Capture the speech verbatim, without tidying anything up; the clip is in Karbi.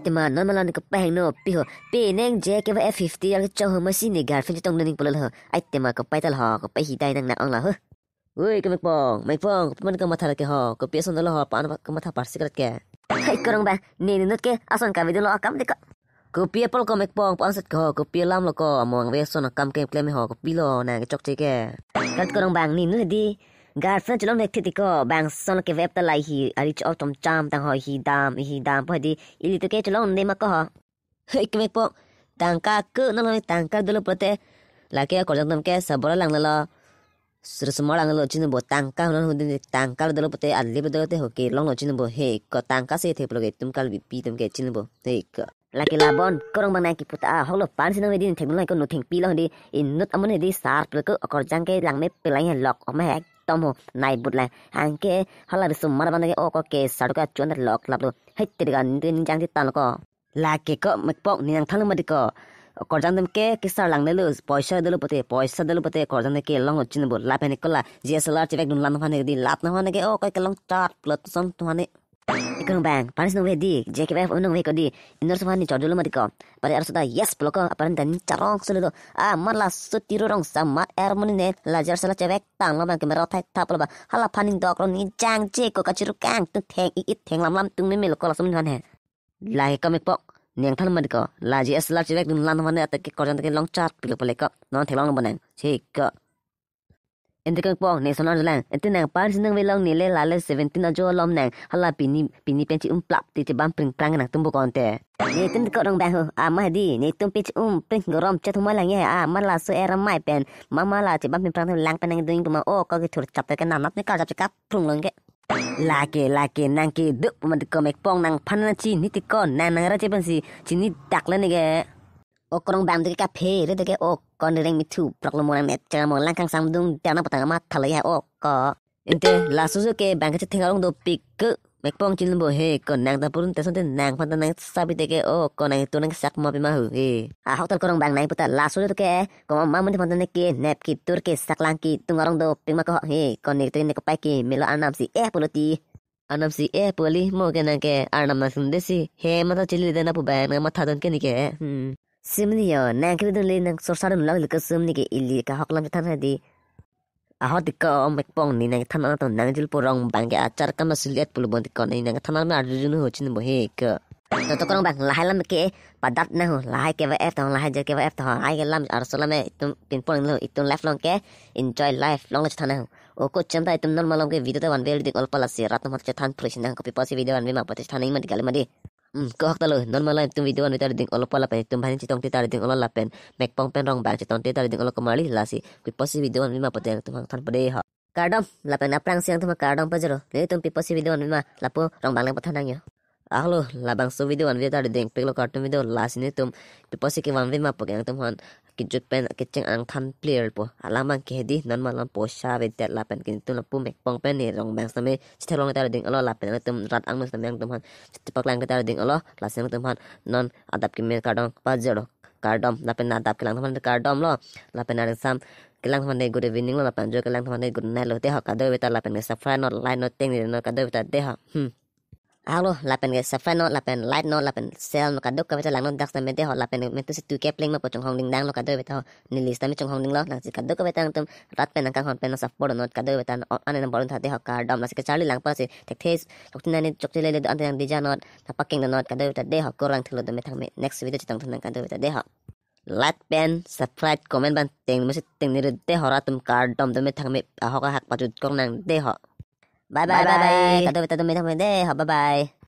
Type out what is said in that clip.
Tema non malon ke paheng no pi ho. Pe neng je ke F fifty ar ke chong ho masi ne girlfriend chetong ning pulo ho. Ai tema ke pai tal ho, ke pai hidai nang nak ong la ho. Oi, ke Mekpong, Mekpong, kopi man kamatha ke ho, kopi ason dolo ho, pan kamatha parsik ke. Hai korong bang, ne ninut ke ason kave dolo akam de ko. Kopi apol ko Mekpong, pan set ke ho, kopi alam lo ko, among ve ason akam ke klem ho, kopi lo, nang ke chokche ke. Kat korong bang, ninut di, girlfriend chelong nek thiti ko, bang son ke web ta lai hi, ari cho chom cham, tang ho hi dam, hi dam, po di, ili tu ke chelong ne ma ko ho. Hei, ke Mekpong, tangka ke non tangka dolo pulote. Lake akorjang atum ke sabor lang lelo. Sumar lang lelo chini bo tangka non hudin tangka dolo pulote ali dolo te ho kelong lo chini bo. Hei, ko tangka se the pulo ke tum kal bipi tum ke chini bo. Hei, ko. Lake labon, korong bang nang kiputa, ah, holo pan sinong vedin thek nang ko no thengpi lo di. Inut amun di sar pulo ko akorjang ke lang me pelai lok, ome hek tom ho, nai but lai. Hangke, hala sumar bang ke o ko ke sar ka chun lok lap lo. Hei, te ga nin jang ti tan ko. Lake ko Mekpong ne nangthan ma di ko. Akorjang atum ke kesar lang dolo, poisa dolo pulote, poisa dolo pulote, akorjang atum ke long lo chini bo, lapen ko la, G S L R chevek dun lang aphan di, lap na aphan ke, o, ko kelong chat, plot song tuhan ne. Ikrong bang, panis nong ve di, J K F nong ve ko di, inor aphan ni chor dolo ma di ko. Pare arso ta, yes, pulo ko, apar dan charong solo do. Ah, mar laso tiro rong sama, er muni ne, la G S L R chevek tang lo bang ke mero thai thap lo ba. Hala aphan ni dok rong ni jang je ko kachiru kang, tung theng i it theng lam lam tung me me lo ko laso min aphan he. Lahai ko Mekpong, ne nangthan ma di ko. La G S L R chevek dun lang aphan atum ke akorjang atum ke long chat pilo pale ko. Non theklong lo bonang. Chek ko. Ente ko Mekpong, ne sonar lang. Ente nang pan sinong velong nele lale seventeen ajo lom nang. Hala pini, pini pen chi-um plap ti chebam pring prang nang tum bo konte. Netum ko rong bang ho. Ama di, netum pen chi-um pring gorom chet humai lang ye. Ama laso er amai pen. Mama la chebam pring prang lang pen nang doing puma o ko ke thur chap te ke nanat ne kar chap chekap prung long ke. Lake, lake, nang ke duk puma di ko Mekpong nangphan na chini ti ko, nang nang ra chepen si, chini dak le ne ke. O korong bang de ke kaphe, re de ke o kon reng mithu, prok lo mo nang net, chang mo lang kang sam dung, tiang na patang ma thala ya o ko. Ente, laso jo ke bang ke chetheng arong dopik ke, Mekpong chin bo he, ko nang ta purun te son te nangphan ta nang sabi te ke o, ko nang tu nang sak ma pi ma hu he. Ahok tal korong bang nang puta, laso jo ke, ko ma ma mun te phan ta ne ke, nep ki tur ke sak lang ki, tung arong dopik ma ko he, ko ne tu ne ko pai ke, melo anam si, eh, pulo ti. Anam si, eh, puli mo ke nang ke, arnam nang sum de si, he mata chili de na pu bang, nang matha don ke ni ke, hmm. Sum ni yo, nang ke dun le nang sor sar dun lang le ke sum ni ke ili ka hok lam than ha di. Ahok di ko Mekpong ne nangthan atum nang jul porong bang ke achar kam na suliat pulo bon di ko ne nangthan ma arjun ho chin bo he ke. To to korong bang lahai lam ke padat na ho lahai ke F to lahai je ke F to ai ke lam arso lam itum pinpon lo itum life long ke enjoy life long lo chethan ho. O ko chem ta itum non malom ke video ta van ve ding ol pala si rat mo chethan phri sinang kopi posi video van ve ma pati chethan ma di kali ma di. Hmm, ko hok ta lo, non malom itum video van ve ta ding ol pala pen itum bhani chetong te ta ding ol lapen Mekpong pen rong bang chetong te ta ding ol ko mali lasi. Kopi posi video van ve ma pati itum hang than pade ha. Kardom, lapen aphrang siang itum kardom pajero. Netum kopi posi video van ve ma lapu rong bang lang pathan nang yo. Ahlo, labangso video van ve ta ding pik lo kartum video lasi netum kopi posi ke van ve ma pu ke nangtum han. Kejut pen kecheng ang than player po. Alang bang ke di non malom poisa ve det lapen ke netum lapu Mekpong pen ne rong bang sitame chithe long ta ding olo lapen netum rat ang sitame nangtum han. Chithe pak lang ta ding olo lasi nangtum han. Non adap ke me kardom pajero. Kardom lapen adap kelang teman kardom lo. Lapen aring sam kelang teman de good evening lo lapen jo kelang teman de good night lo te ho kado ve ta lapen ke subscribe not like not teng ni no kado ve ta de ho. Hmm. Ahlo lapen ke subscribe not lapen like not lapen share not kado kave ta lang not dak sitame de ho lapen ke mentu si tu kepling ma po chonghong ding dang lo kado ve ta ho. Neli sitame chonghong ding lo nang si kado kave ta nangtum rat pen nang kanghon pen nang support not kado ve ta on an nang bolon tha de ho kardom lasi ke charli lang pa si thekthe lok tin ani chok chele le do an nang dija not nang paking not kado ve ta de ho korang thilo do methang me next video chetong thang nang kado ve ta de ho. Like pen, subscribe, comment ban teng mesi teng ni de ho ra atum kardom do methang me ahok ahak pajut kong nang de ho. Bye bye bye bye. Kado ve ta do methang me de ho bye bye.